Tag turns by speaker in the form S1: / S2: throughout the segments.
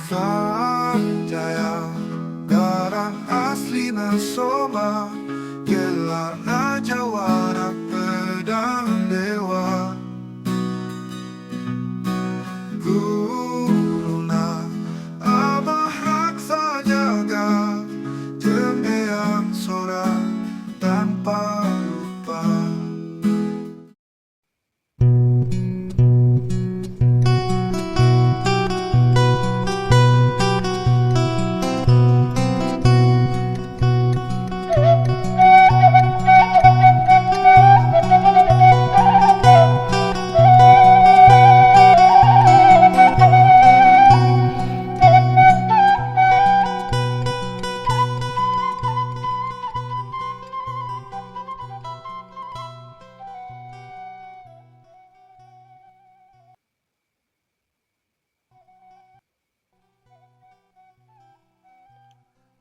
S1: Sanjaya darah aslina Soma, gelarna jawara pedang dewa. Guruna Abah Raksa Jaga jeung Eyang Sora tanpa lupa.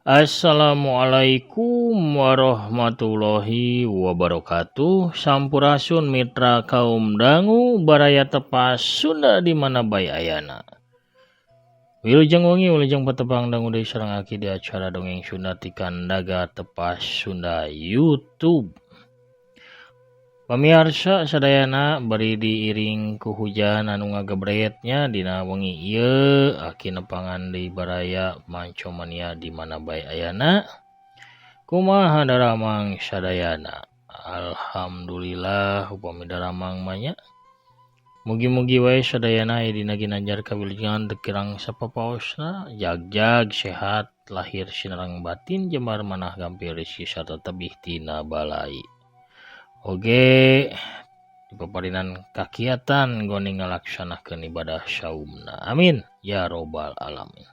S2: Assalamualaikum warahmatullahi wabarakatuh. Sampurasun mitra kaum dangu baraya tepas Sunda di mana bae ayana. Wilujeng wengi wilujeng patepang dangu deui sareng aki di acara dongeng Sunda ti Kandaga Tepas Sunda YouTube. Pamiarsa sadayana bari diiring ku hujan anu ngagebretnya dina wengi ieu aki nepangan deui baraya mancomania di mana bae ayana. Kumaha daramang sadayana? Alhamdulillah upami daramang mah nya. Mugi-mugi wae sadayana aya dina ginanjar kawilujengan teu kirang sapapaosna, jagjag sehat lahir sinareng batin jembar manah gampil rezeki sarta tebih tina balai. Oge dipaparinan kakiatan gone ngalaksanakeun ibadah saumna. Amin ya robbal alamin.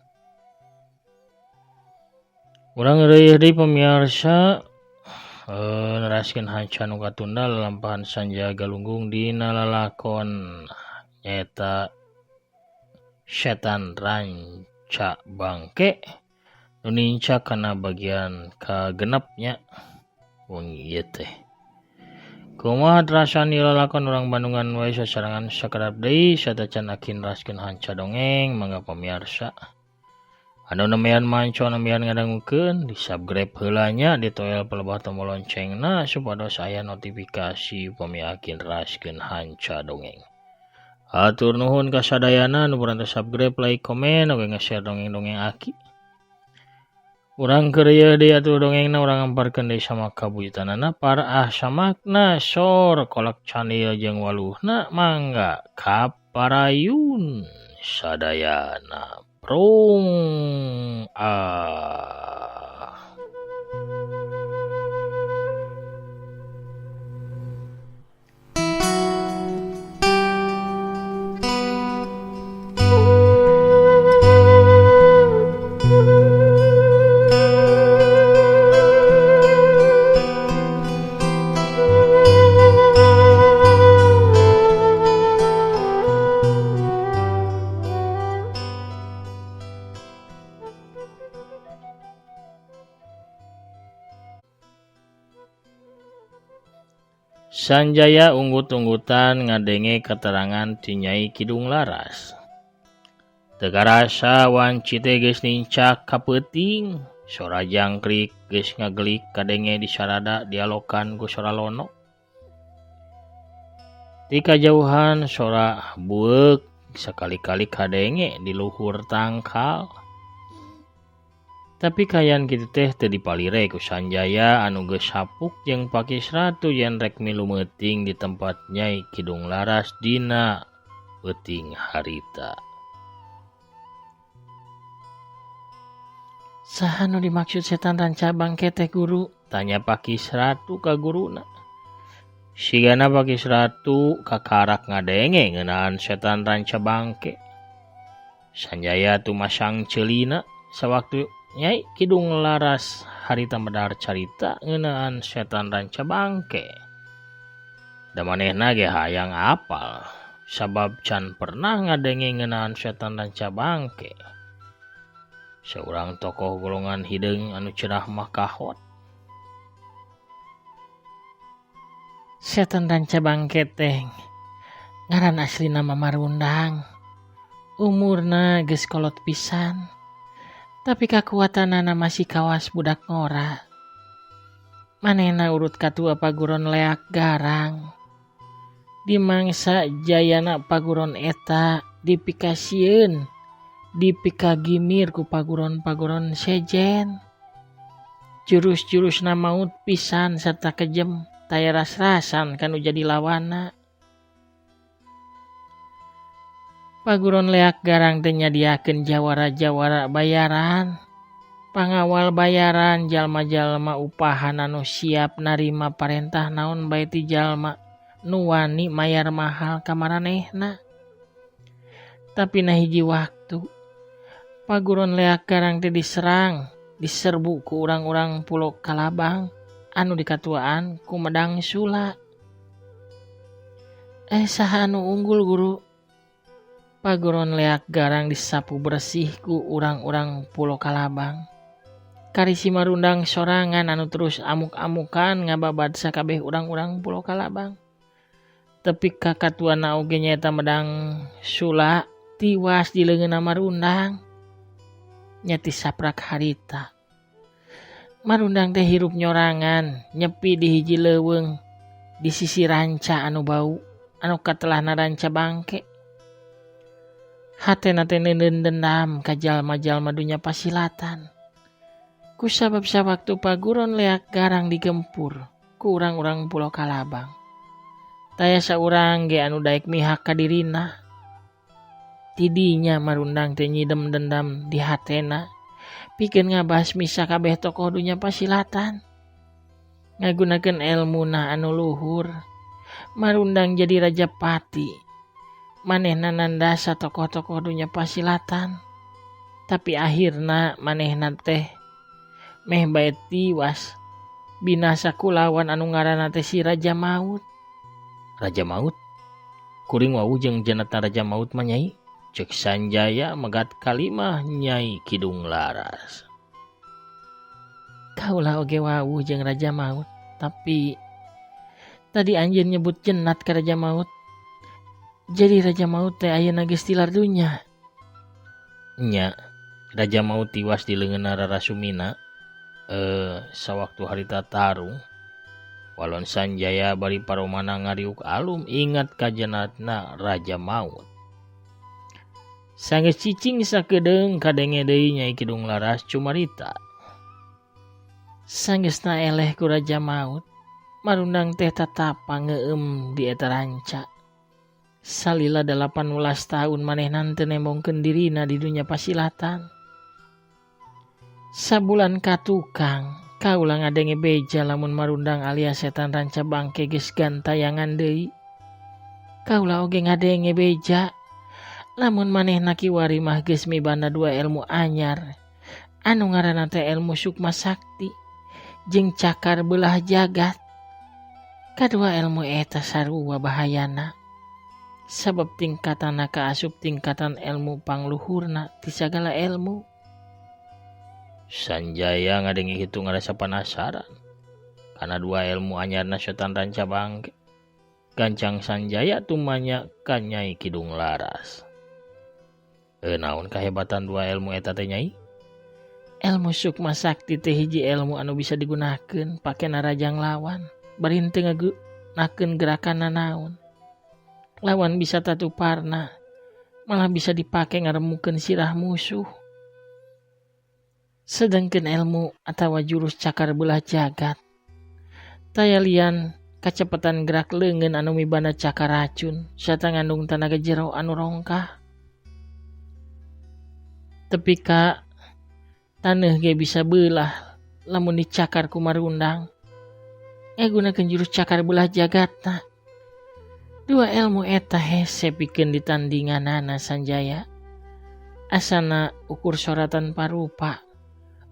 S2: Urang reuih deui pamiarsa neraskeun hanca nu katunda lalampahan Sanjaya Galunggung dina lalakon nyaeta Setan Ranca Bangke nu nincak kana bagian kagenepnya wengi ieu teh. Kumaha terasaan ieu lalakon urang Bandungan wae sasarengan sakedap deui satacan aki neraskeun hanca dongeng mangga pamiarsa. Anu nembean manco nembean ngadangukeun di subscribe heula nya ditoel pelebah tombol loncengna supados aya notifikasi upami aki neraskeun hanca dongeng. Hatur nuhun ka sadayana nu parantos subscribe, like, komen oge nge-share dongeng-dongeng aki. Urang keur ieu deui atuh dongengna urang ngamparkeun deui sama kabuyutanana paraah samakna sor kolak candil jeung waluhna mangga kaparayun sadayana prung ah. Sanjaya unggut-unggutan ngadenge keterangan ti Nyai Kidung Laras. Teu karasa wanci teh geus nincak ka peuting, sora jangkrik geus ngagelik kadenge di sarada dialokan ku sora lono. Ti kajauhan sora bueuk sakali-kali kadenge di luhur tangkal. Tapi kaayaan kitu teh teu dipalire ku Sanjaya anu geus sapuk jeung Pakis Ratu yen rek milu meuting di tempat Nyai Kidung Laras dina peuting harita. Saha nu dimaksud setan ranca bangke teh guru? Tanya Pakis Ratu ka guruna. Sigana Pakis Ratu kakarak ngadenge ngeunaan setan ranca bangke. Sanjaya tumasang ceulina sawaktu Nyai Kidung Laras harita medar carita ngeunaan setan ranca bangke. Da manehna ge hayang apal sabab can pernah ngadenge ngeunaan setan ranca bangke. Saurang tokoh golongan hideung anu cerah mah kahot. Setan ranca bangke teh ngaran aslina mah Marundang. Umurna geus kolot pisan, tapi kakuatanana masih kawas budak ngora. Manehna urut katua paguron Leak Garang. Di mangsa jayana paguron eta dipikasieun, dipikagimir ku paguron-paguron sejen. Jurus-jurusna maut pisan serta kejem, taya ras-rasan kanu jadi lawana. Paguron Leak Garang teh nyadiakeun jawara-jawara bayaran, pangawal bayaran, jalma-jalma upahan anu siap narima parentah naon bae ti jalma nu wani mayar mahal ka maranehna. Tapi na hiji waktu paguron Leak Garang teh diserang, diserbu ku urang-urang Pulo Kalabang anu dikatuaan ku Medang Sula. Saha anu unggul guru? Paguron Leak Garang disapu bersih ku urang-urang Pulo Kalabang. Karisi Marundang sorangan anu terus amuk-amukan ngababad sakabeh urang-urang Pulo Kalabang. Tepi ka katuana oge nyaeta Medang Sula tiwas di leungeunna Marundang. Nya ti saprak harita. Marundang teh hirup nyorangan, nyepi di hiji leuweung di sisi ranca anu bau, anu katelahna ranca bangke. Hatena teh neuneun dendam ka jalma-jalma dunya pasilatan. Kusabab sawaktu paguron Leak Garang digempur ku urang-urang Pulo Kalabang. Taya saurang ge anu daek mihak ka dirina. Tidinya Marundang teh nyidem dendam di hatena pikeun ngabasmi sakabeh tokoh dunya pasilatan. Ngagunakeun elmuna anu luhur, Marundang jadi raja pati. Manehna nandasa tokoh-tokoh dunya pasilatan. Tapi akhirna manehna teh meh bae tiwas binasa ku lawan anu ngaranna teh si Raja Maut. Raja Maut? Kuring wawuh jeung jenetna Raja Maut mah Nyai. Cek Sanjaya megat kalimah Nyai Kidung Laras. Kaulah oge wawuh jeung Raja Maut, tapi tadi anjeun nyebut jenat ka Raja Maut. Jadi Raja Maut teh ayeuna geus tilar dunya. Nya, Raja Maut tiwas di leungeunna Rara Sumina. Sawaktu harita tarung, walon Sanjaya bari paromana ngariuk alum ingat ka jenatna Raja Maut. Sanggeus cicing sakedeung kadenge deui Nyai Kidung Laras cumarita. Sanggeusna eleh ku Raja Maut, Marundang teh tatapa ngeueum di eta ranca. Salila 18 tahun manehna teu nembongkeun dirina di dunya pasilatan. Sabulan ka tukang, kaula ngadenge beja lamun Marundang alias setan ranca bangke geus gantayangan deui. Kaula oge ngadenge beja lamun manehna kiwari mah geus mibanda dua ilmu anyar anu ngaranna teh ilmu Sukma Sakti jeung cakar belah jagat. Kadua ilmu eta sarua bahayana. Sabab tingkatanna kaasup tingkatan ilmu pangluhurna ti sagala ilmu. Sanjaya ngadenge kitu ngarasa panasaran karena dua ilmu anyarna setan ranca bangke. Gancang Sanjaya tumanya ka Nyai Kidung Laras. Naon kahebatan dua ilmu eta teh Nyai? Ilmu Sukma Sakti teh hiji ilmu anu bisa digunakeun pake narajang lawan, bari henteu ngagunakeun gerakan naon. Lawan bisa tatuparna, malah bisa dipake ngaremukeun sirah musuh. Sedangkeun ilmu atawa jurus cakar belah jagat, taya lian kacepetan gerak leungeun anu mibanda cakar racun sarta ngandung tanaga jero anu rongkah. Tepi ka taneuh ge bisa beulah lamun dicakar ku Marundang. Ngagunakeun jurus cakar belah jagatna. Dua ilmu eta hese pikeun ditandinganana Sanjaya. Asana ukur soratan parupa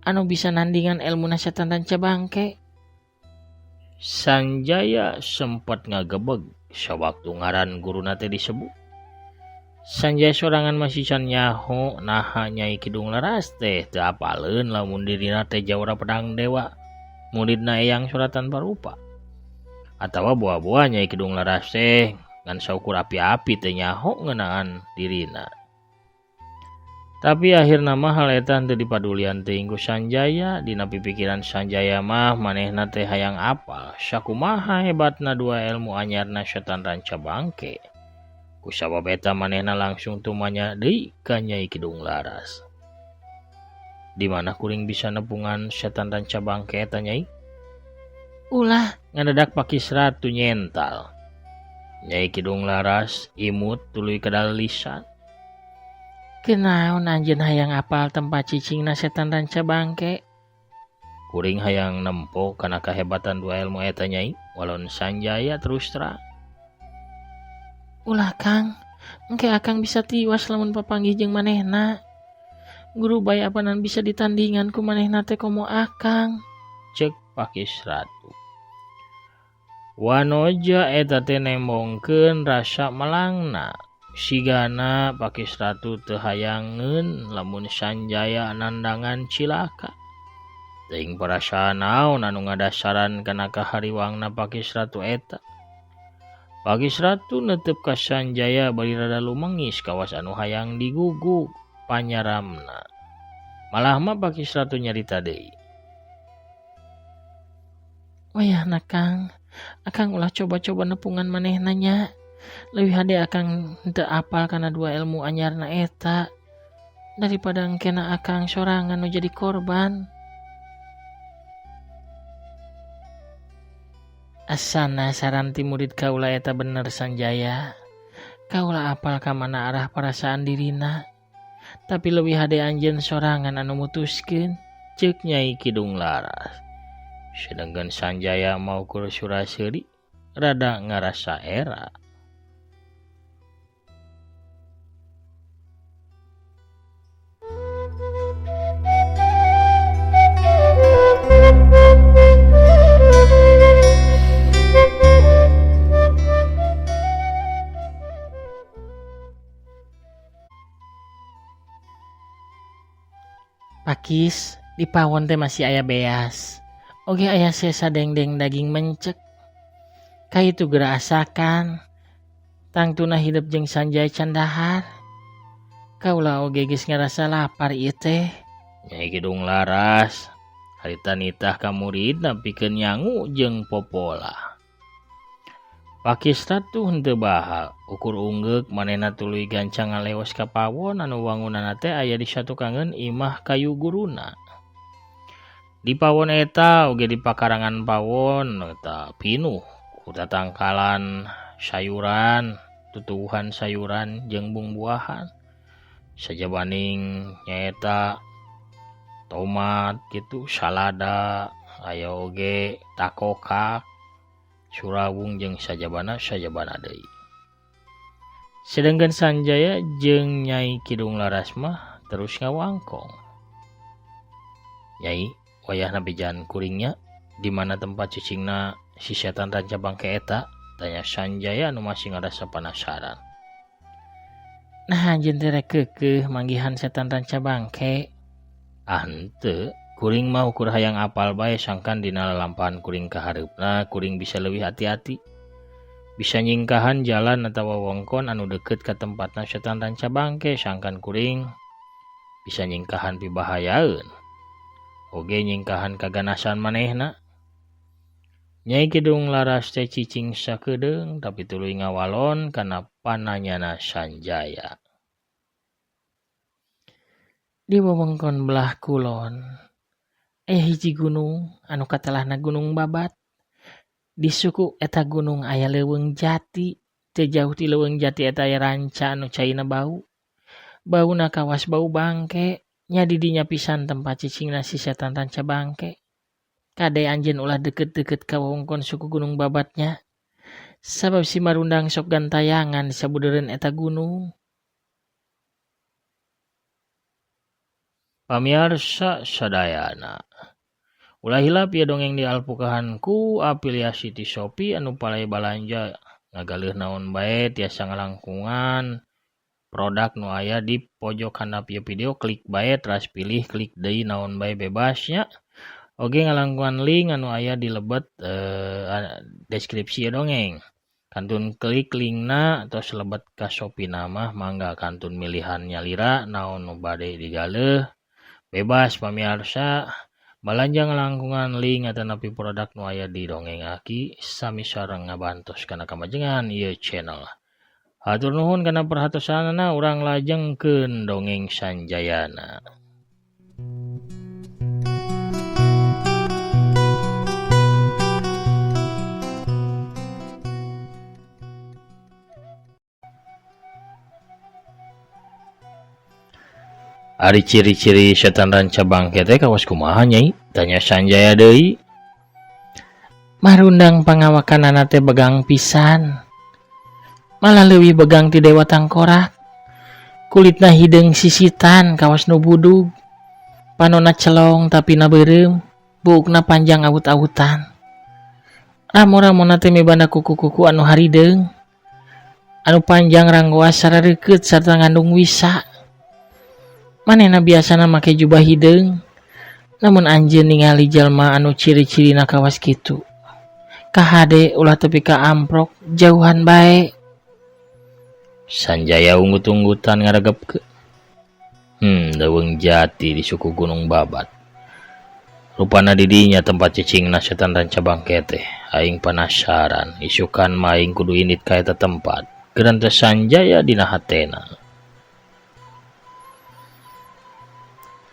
S2: anu bisa nandingan elmuna setan ranca bangke. Sanjaya sempat ngagebeg sawaktu ngaran guruna teh disebut. Sanjaya sorangan masih can nyaho naha Nyai Kidung Laras teh teu apaleun lamun dirina teh jawara pedang dewa muridna Eyang Suratan Parupa. Atawa buah-buah Nyai Kidung Laras teh ngan saukur api-api teh nyaho ngeunaan dirina. Tapi akhirna mah hal eta henteu dipadulian teuing ku Sanjaya. Dina pipikiran Sanjaya mah manehna teh hayang apal sakumaha hebatna dua ilmu anyarna setan ranca bangke. Kusabab eta manehna langsung tumanya deui ka Nyai Kidung Laras. Di mana kuring bisa nepungan setan ranca bangke eta Nyai? Ulah ngadadak Pakis Ratu nyental. Nyai Kidung Laras imut tuluy kadal lisan. Kenaon anjeun hayang apal tempat cicingna setan ranca bangke? Kuring hayang nempo kana kahebatan dua ilmu eta Nyai, walon Sanjaya terus terang. Ulah Kang, engke akang bisa tiwas lamun papanggih jeung manehna. Guru bae apanan bisa ditandingan ku manehna teh komo akang, cek Pakis Ratu. Wanoja eta teh nembongkeun rasa melangna. Sigana Pakis Ratu teu hayangeun lamun Sanjaya nandangan cilaka. Teuing perasaan naon anu ngadasaran kana kahariwangna Pakis Ratu eta. Pakis Ratu netep ka Sanjaya bari rada lumengis kawas anu hayang digugug panyaramna. Malah mah Pakis Ratu nyarita deui. Wayahna Kang, akang ulah coba-coba nepungan manehna nya. Leuwih hade akang henteu apal kana dua ilmu anyarna eta daripada engkena akang sorangan nu jadi korban. Asana saran ti murid kaula eta bener Sanjaya. Kaula apal ka mana arah perasaan dirina. Tapi leuwih hade anjeun sorangan anu mutuskeun, ceuk Nyai Kidung Laras. Sedengkeun Sanjaya mau kur sura-seuri rada ngarasa era. Pakis, di pawon teh masih aya beas. Oge aya sesa dengdeng daging mencek. Kaitu geura asakan. Tangtuna hidup jeung Sanjaya can dahar. Kaula oge geus ngarasa lapar ieu teh. Nyai Kidung Laras harita nitah ka muridna pikeun nyangu jeung popola. Pakis Ratu henteu bahal, ukur unggeuk manehna tuluy gancang ngaleos ka pawon anu wangunana teh aya di satukangeun imah kayu guruna. Di pawon eta oge di pakarangan pawon eta pinuh ku tatangkalan sayuran, tutuwuhan sayuran jeung bungbuahan. Sajabaning nyaeta tomat kitu, salada, aya oge takokak, surawung jeung sajabana deui. Sedengkeun Sanjaya jeung Nyai Kidung Laras mah terus ngawangkong. Nyai, wayahna bejaan kuringnya di mana tempat cicingna si setan ranca bangke eta? Tanya Sanjaya anu masih ngarasa penasaran. Nah anjeun teh rek keukeuh manggihan setan ranca bangke. Ah henteu, kuring mah ukur hayang apal bae sangkan dina lalampahan kuring kahareupna kuring bisa leuwih hati-hati. Bisa nyingkahan jalan atawa wewengkon anu deukeut ka tempatna setan ranca bangke sangkan kuring bisa nyingkahan pibahayaeun. Oge nyingkahan kaganasan manehna. Nyai Kidung Laras teh cicing sakedeung tapi tuluy ngawalon kana pananyana Sanjaya. Di wewengkon belah kulon aya hiji gunung anu katelahna Gunung Babat. Di suku eta gunung aya leuweung jati. Teu jauh ti leuweung jati eta aya ranca anu caina bau. Bauna kawas bau bangke. Nya di dinya pisan tempat cicingna si setan ranca bangke. Kade anjeun ulah deukeut-deukeut ka wewengkon suku Gunung Babatnya. Sabab si Marundang sok gantayangan di sabudeureun eta gunung. Pamiarsa sadayana, ulah hilap ieu dongeng dialpukahan ku afiliasi ti Shopee anu palay balanja ngagaleuh naon bae tiasa ngalangkungan produk nu aya di pojok handap ieu video, klik bae teras pilih klik deui naon bae bebasnya. Oge ngalangkungan link anu aya di lebet deskripsi ieu dongeng. Kantun klik linkna tos lebet ka Shopee-na mah mangga kantun milihan nyalira naon nu bade digaleuh. Bebas pamiarsa balanja ngalangkungan link atanapi produk nu aya di Dongeng Aki sami sareng ngabantos kana kamajengan ieu channel. Hatur nuhun kana perhatosanana, urang lajengkeun dongeng Sanjayana. Ari ciri-ciri setan ranca bangke teh kawas kumaha Nyai? Tanya Sanjaya deui. Marundang pangawakanana teh begang pisan. Malah leuwih begang ti Dewa Tangkorak. Kulitna hideung sisitan kawas nu budug. Panona celong tapi na beureum, buukna panjang awut-awutan. Ramo-ramona teh mibanda kuku-kuku anu harideung. Anu panjang ranggoas sarareukeut sarta ngandung wisa. Manehna biasana make jubah hideung, namun anjeun ningali jalma anu ciri-cirina kawas kitu. Kahade ulah tepi ka amprok jauhan bae. Sanjaya unggut-unggutan ngaregepkeun. Leuweung jati di suku Gunung Babat. Rupana di dinya tempat cicingna setan ranca bangke teh. Aing panasaran, isukan mah aing kudu indit ka eta tempat. Geurang teh Sanjaya dina hatena.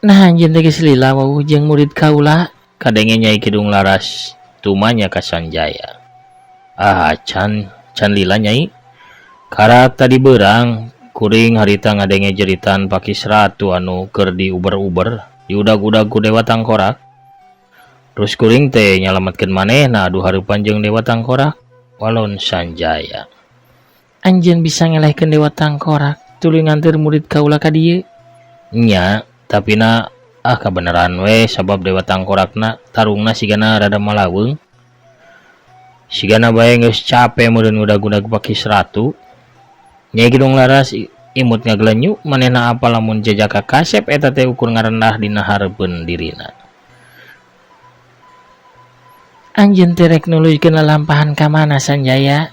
S2: Nah anjeun teh geus lila wawuh jeung murid kaula, kadenge Nyai Kidung Laras tumanya ka Sanjaya. Ah, can lila Nyai. Karak tadi beurang kuring harita ngadenge jeritan Pakis Ratu anu keur diuber-uber, diudag-udag ku Dewa Tangkorak. Terus kuring teh nyalametkeun manehna adu hareupan jeung Dewa Tangkorak, walon Sanjaya. Anjeun bisa ngelehkeun Dewa Tangkorak, tuluy nganteur murid kaula ka dieu. Nya, tapi na kabeneran we sabab Dewa Tangkorakna tarungna sigana rada malaweung. Sigana bae geus cape meureun ngudag-udag Pakis Ratu. Nyai Kidung Laras imut ngagelenyu manehna apa lamun jejaka kasep eta teh ukur ngarendah dina hareupeun dirina. Anjeun teh rek nuluykeun lalampahan ka mana Sanjaya?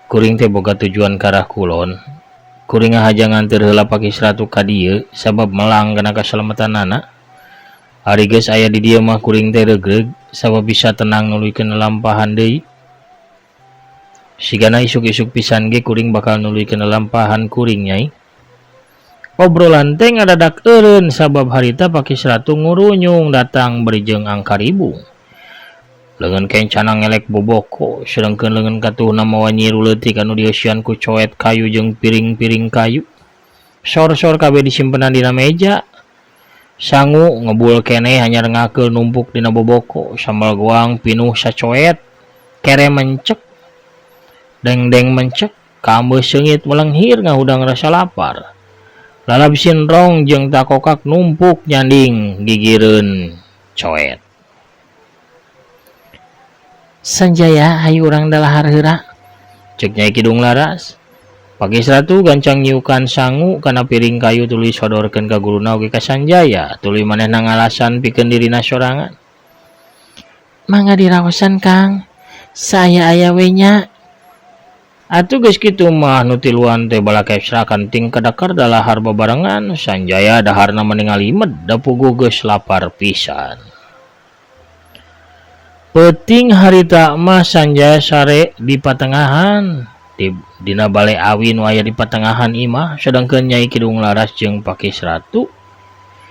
S2: Kuring teh boga tujuan ka arah kulon. Kuring ngahaja nganteur heula Pakis Ratu ka dieu sabab melang kana kasalamatanana. Ari geus aya di dieu mah kuring teh reugreug sabab bisa tenang nuluykeun lalampahan deui. Sigana isuk-isuk pisan ge kuring bakal nuluykeun lalampahan kuring Nyai. Obrolan teh ngadadak eureun sabab harita Pakis Ratu ngurunyung datang bari jeung angkaribung. Leungeun kencana ngelek boboko, sedengkeun leungeun katuhna mawa nyiru leutik anu dieusian ku coet kayu jeung piring-piring kayu. Sor-sor kabeh disimpenan dina meja. Sangu ngebul keneh hanyar ngakeul numpuk dina boboko, sambal goang pinuh sacoet, kere mencek, dengdeng mencek, kambe seungit melenghir ngahudang rasa lapar. Lalab sinrong jeung takokak numpuk nyanding gigireun coet. Sanjaya hayu urang dalahar heula, cek Nyai Kidung Laras. Pakis Ratu gancang nyiukan sangu kana piring kayu tuluy sodorkeun ka guruna oge ka Sanjaya, tuluy manehna ngalasan pikeun dirina sorangan. Mangga diraosan Kang, saaya-aya we nya. Atuh geus kitu mah nu tiluan teh balakesrakan ting kadakar dalahar babarengan. Sanjaya daharna meni ngalimed da puguh geus lapar pisan. Peuting harita mah Sanjaya sare di patengahan dina bale awi nu aya di patengahan imah, sedangkeun Nyai Kidung Laras jeung Pakis Ratu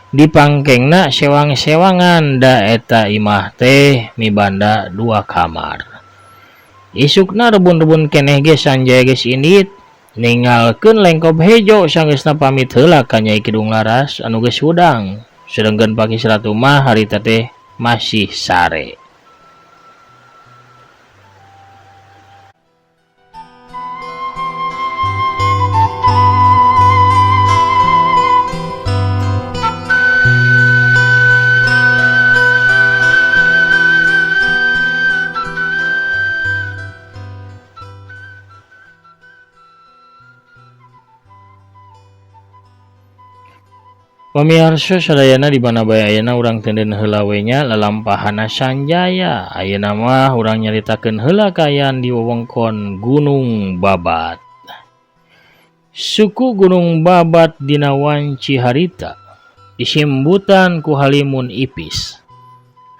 S2: di pangkengna sewang-sewangan da eta imah teh mibanda 2 kamar. Isukna rebun-rebun keneh ge Sanjaya geus indit ninggalkeun lengkob hejo sanggeusna pamit heula ka Nyai Kidung Laras anu geus hudang, sedengkeun Pakis Ratu mah harita teh masih sare. Pamiarsa sadayana di mana bae ayeuna urang tenden heula we nya lalampahana Sanjaya. Ayeuna mah urang nyaritakeun heula kaayaan di wewengkon Gunung Babat. Suku Gunung Babat dina wanci harita disimbutan ku Halimun Ipis.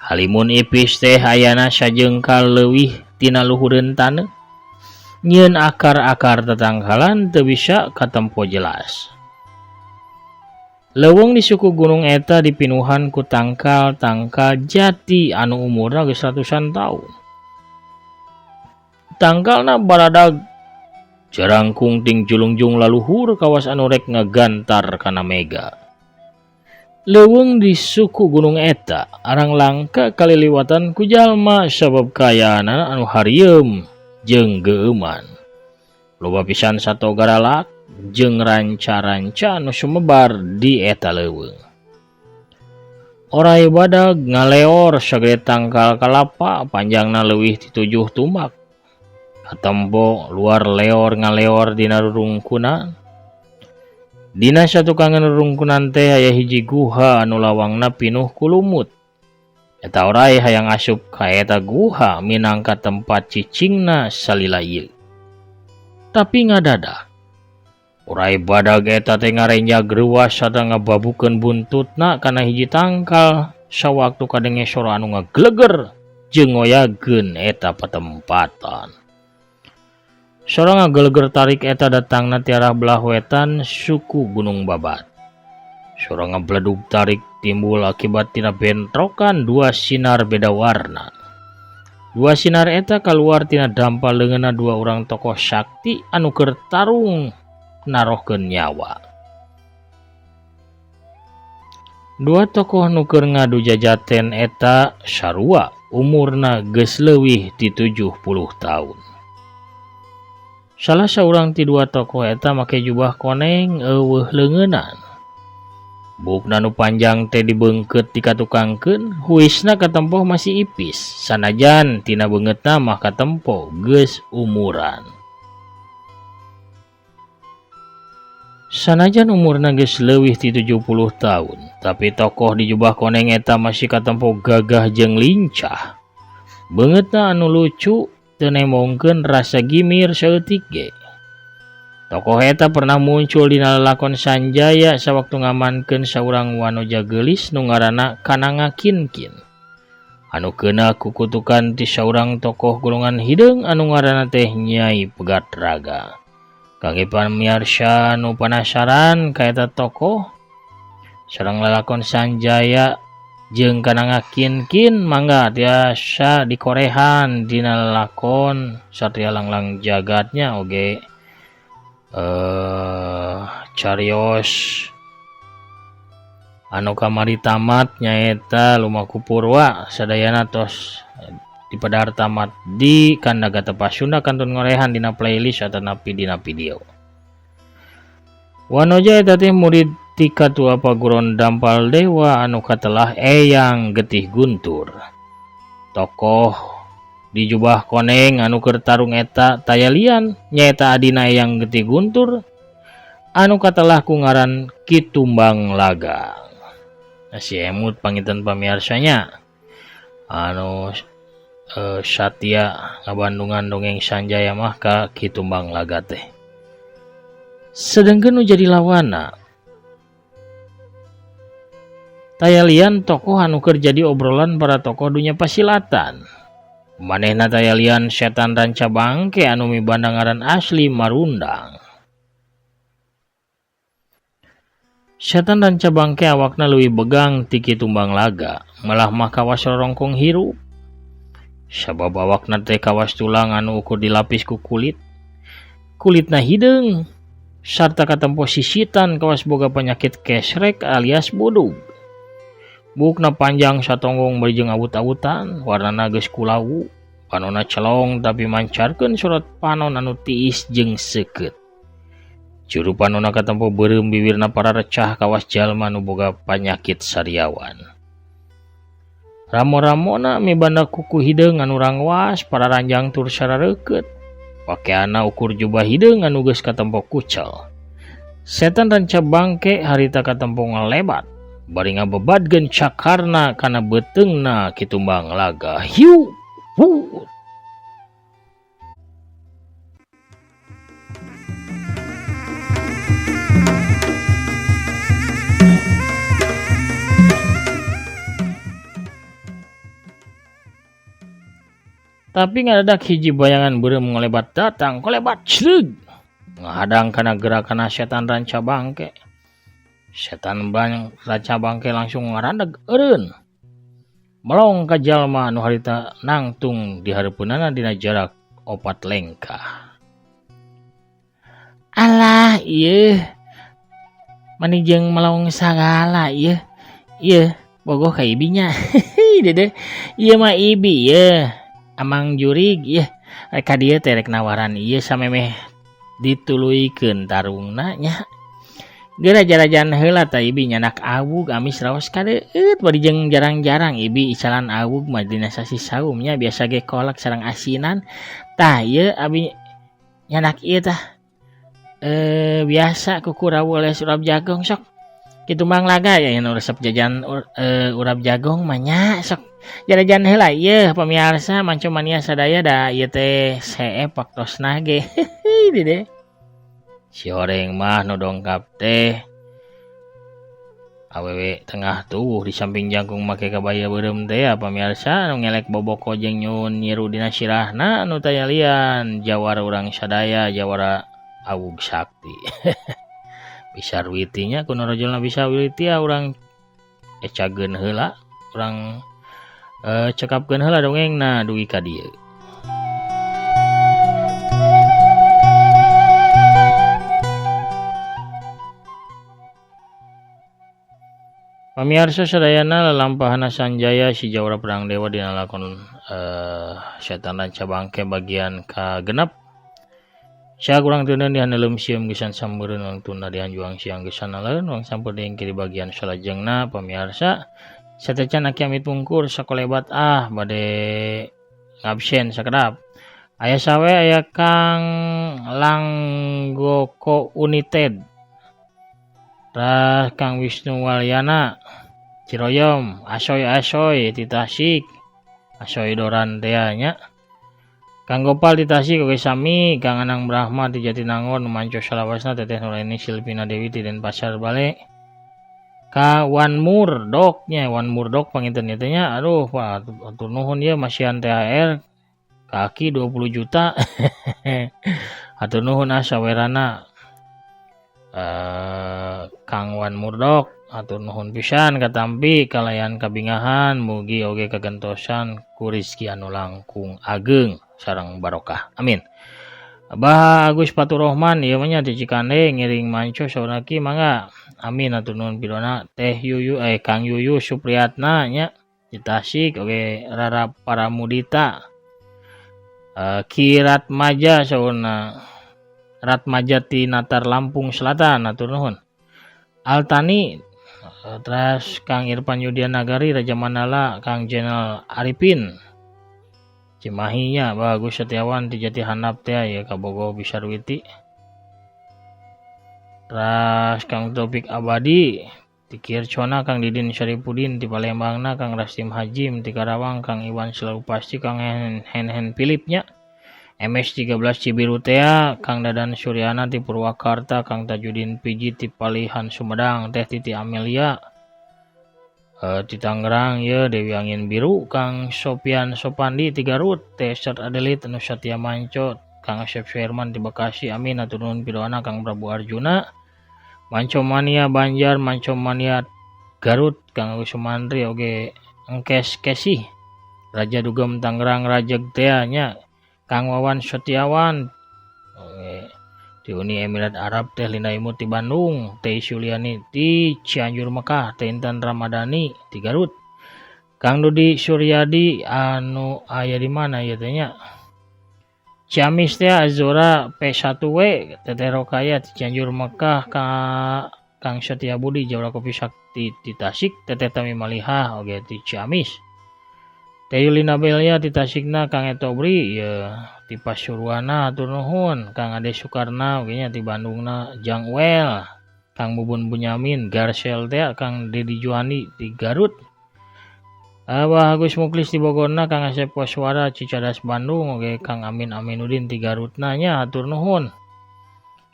S2: Halimun Ipis teh ayana sajengkal leuwih tina luhureun taneuh. Nyieun akar-akar tatangkalan teu bisa katempo jelas. Leuweung di suku gunung eta dipinuhan ku tangkal-tangkal jati anu umurna geus ratusan taun. Tangkalna baradag jarangkung ting julungjung laluhur kawas anu rek ngagantar kana mega. Leuweung di suku gunung eta arang langka kaliliwatan ku jalma sabab kaayaanana anu harieum jeung geueuman. Loba pisan sato garalak jeung ranca-ranca anu sumebar di eta leuweung. Oray badag ngaleor sagede tangkal kalapa panjangna leuwih ti 7 tumbak. Katempo luar leor ngaleor dina rurungkunan. Dina satukangan rurungkunan teh aya hiji guha anu lawangna pinuh ku lumut. Eta oray hayang asup ka eta guha minangka tempat cicingna salila ieu. Tapi ngadadak oray badag eta teh ngarenjag reuas sarta ngababukeun buntutna kana hiji tangkal sawaktu kadenge sora anu ngagleger jeung ngoyageun eta patempatan. Sora ngageleger tarik eta datangna ti arah belah wetan suku Gunung Babat. Sora ngabledug tarik timbul akibat tina bentrokan dua sinar beda warna. Dua sinar eta kaluar tina dampa leungeunna dua urang tokoh sakti anu keur tarung narohkeun nyawa. Dua tokoh nu keur ngadu jajaten eta sarua umurna geus leuwih ti 70 taun. Salah saurang ti dua tokoh eta make jubah koneng eueuh leungeunan. Bukna nu panjang teh dibeungkeut dikatukangkeun, huisna katempo masih ipis, sanajan tina beungeutna mah katempo geus umuran. Sanajan umurna geus leuwih ti 70 taun, tapi tokoh di jubah koneng eta masih katempo gagah jeung lincah. Beungeutna anu lucu teu nembongkeun rasa gimir saeutik ge. Tokoh eta pernah muncul dina lalakon Sanjaya sawaktu ngamankeun saurang wanoja geulis nu ngaranna Kananga Kinkin. Anu keuna kukutukan ti saurang tokoh golongan hideung anu ngaranna teh Nyai Pegat Raga. Kangge pamiarsa nu panasaran ka eta tokoh sareng lalakon Sanjaya jeung Kananga Kinkin mangga tiasa dikorehan dina lalakon Satria Langlang Jagatnya oge carios anu kamari tamat nyaeta Lumaku Purwa sadayana tos dipadahar tamat di Kandaga Tepas Sunda kantun ngorehan dina playlist atanapi dina video. Wanoja eta teh murid ti katua paguron Dampal Dewa anu katelah Eyang Getih Guntur. Tokoh di jubah koneng anu keur tarung eta tayalian nyaeta adina Eyang Getih Guntur anu katelah ku ngaran Ki Tumbang Laga. Nah, si emut panginten pamiarsanya anu Satya ngabandungan dongeng Sanjaya mah ka Ki Tumbang Laga teh. Sedengkeun nu jadi lawana tayalian tokoh anu keur jadi obrolan para tokoh dunya pasilatan. Manehna tayalian setan ranca bangke anu mibanda ngaran asli Marundang. Setan ranca bangke awakna leuwih begang ti Ki Tumbang Laga, malah mah kawas rorongkong hirup. Sabab awakna teh kawas tulang anu ukur dilapis ku kulit. Kulitna hideung sarta katempo sisitan kawas boga penyakit kesrek alias budug. Bukna panjang satonggong bari jeung awut-awutan, warnana geus kulawu, panonna celong tapi mancarkeun sorot panon anu tiis jeung seukeut. Juru panonna katempo beureum biwirna pararecah kawas jalma nu boga panyakit sariawan. Ramo-ramona mibanda kuku hideung anu rangwas pararanjang tur sarareukeut. Pakeanna ukur jubah hideung anu geus katempo kucel. Setan ranca bangke harita katempo ngalebat bari ngabebadkeun cakarna kana beuteungna Ki Tumbang Laga. Hiu hu. Tapi ngadadak hiji bayangan beureum ngalebat datang, kolebat cleug ngahadang kana gerakan setan ranca bangke. Setan ranca bangke langsung ngarandeg eureun. Melong ka jalma anu harita nangtung di hareupeunana dina jarak 4 lengkah. Alah ieu mani jeung melong sagala ieu. Ieu bogoh ka ibinya. Dede ieu mah ibi ieu. Amang jurig ieu rek ka dieu teh rek nawaran ieu samemeh dituluykeun tarungna nya. Geura jarajan heula tah ibi nyanak awug amis raos kadeueut bari jeung jarang-jarang ibi icalan awug mah dina sasih saum nya biasa ge kolak sareng asinan. Tah ieu abi nyanak ieu tah biasa kuku rawu les urap jagong sok. Ki Tumbang Laga ya nu resep jajan urap jagong mah nya sok. Jarajan heula ieu pamiarsa manco mania sadaya da ieu teh seep waktosna ge. Dede. Si horeng mah nu dongkap teh awewe tengah tubuh di samping jangkung make kabaya beureum teh ya pamiarsa nu ngelek boboko jeung nyun nyiru dina sirahna nu taya lian jawara urang sadaya jawara awug sakti. Bisa witinya kuno rajulna bisa witi ya urang ecageun heula urang cekapkeun heula dongengna dugi ka dieu. Pamiarsa sadayana lalampahana Sanjaya si jawara perang dewa dina lakon setan ranca bangke bagian kagenep. Sia kurang teuneun dihaneuleum sieum gesan sameureun wang tunda dihanjuang siang gesan naleun wang sampeu dengki di bagian salajengna pamiarsa. Satecan aki amit pungkur sakolebat ah bade ngabsen sakedap. Aya sawe aya Kang Langgoko United. Tah Kang Wisnu Walyana Ciroyom asoy-asoy ti Tasik asoy doran teh nya. Kang Gopal di Tasik oge sami Kang Anang Brahma di Jatinangor manco salawasna Teteh Nuraini Silvina Dewi di Denpasar Bale. Ka Wan Murdok nya Wan Murdok panginten ieu teh nya aduh Pak atur nuhun ieu masihan THR kaki 20 juta. Atur nuhun sawerana Kang Wan Murdok atur nuhun pisan katampi kalayan kabingahan mugi oge kagentosan ku rizki anu langkung ageng sareng barokah amin. Abah Agus Faturrahman ieu mah nya di Cikande ngiring manco saurna ki mangga amin atur nuhun pidona Teh Yuyu Kang Yuyu Supriyatna nya di Tasik oge Rara Paramudita Ki Ratmaja saurna Ratmaja ti Natar Lampung Selatan atur nuhun. Altani terus Kang Irfan Yudian Nagari Raja Mandala Kang Jenal Arifin Cimahinya Bagus Setiawan ti Jati Handap teh ya kabogo Bisarwiti. Terus Kang Taufik Abadi ti Kircona Kang Didin Syarifudin ti Palembangna Kang Rastim Hajim ti Karawang Kang Iwan Selalu Pasti Kang Hen Philipnya MS13 Cibiru tea Kang Dadan Suryana ti Purwakarta Kang Tajudin Piji ti Palihan Sumedang Teh Titi Amelia ti Tangerang ye Dewi Angin Biru Kang Sopian Sopandi ti Garut Teh Sert Adelit anu Satya Manco Kang Asep Suherman ti Bekasi amin atur nuhun pidoana Kang Prabu Arjuna Manco Mania Banjar Manco Mania Garut Kang Agus Sumantri oge Engkes Kesih Raja Dugem Tangerang Rajeg tea nya Kang Wawan Setiawan oge di Uni Emirat Arab Teh Linda Imut di Bandung Teh Suliani di Cianjur Mekah Teh Intan Ramadhani di Garut Kang Dudi Suryadi anu aya di mana ieu teh nya Ciamis teh Azura P1W Teteh Rokaya di Cianjur Mekah ka Kang Setia Budi Jawara Kopi Sakti di Tasik Teteh Tami Malihah oge di Ciamis. Teh Yulina Belia ti Tasikna, Kang Etobri ye ti Pasuruanna, hatur nuhun. Kang Ade Sukarna oge nya ti Bandungna, Jang Well, Kang Bubun Bunyamin Garsel teh, Kang Dedi Juandi di Garut, Abah Agus Muklis di Bogorna, Kang Asep Koswara Cicadas Bandung oge Kang Amin Aminuddin ti Garutna nya, hatur nuhun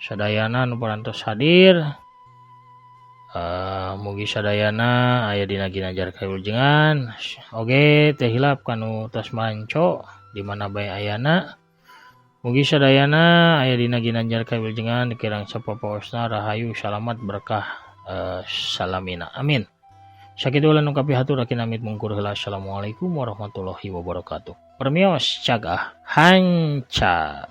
S2: sadayana nu parantos hadir. Mugi sadayana aya dina ginanjar kawilujengan. Oge teu hilap kanu tos manco di mana bae ayana, mugi sadayana aya dina ginanjar kawilujengan, dikirang sapapaosna, rahayu, salamat, berkah, salamina, amin. Sakitu heula nu kapihatur, aki namit mungkur heula. Assalamualaikum warahmatullahi wabarakatuh. Permios, cagah hanca.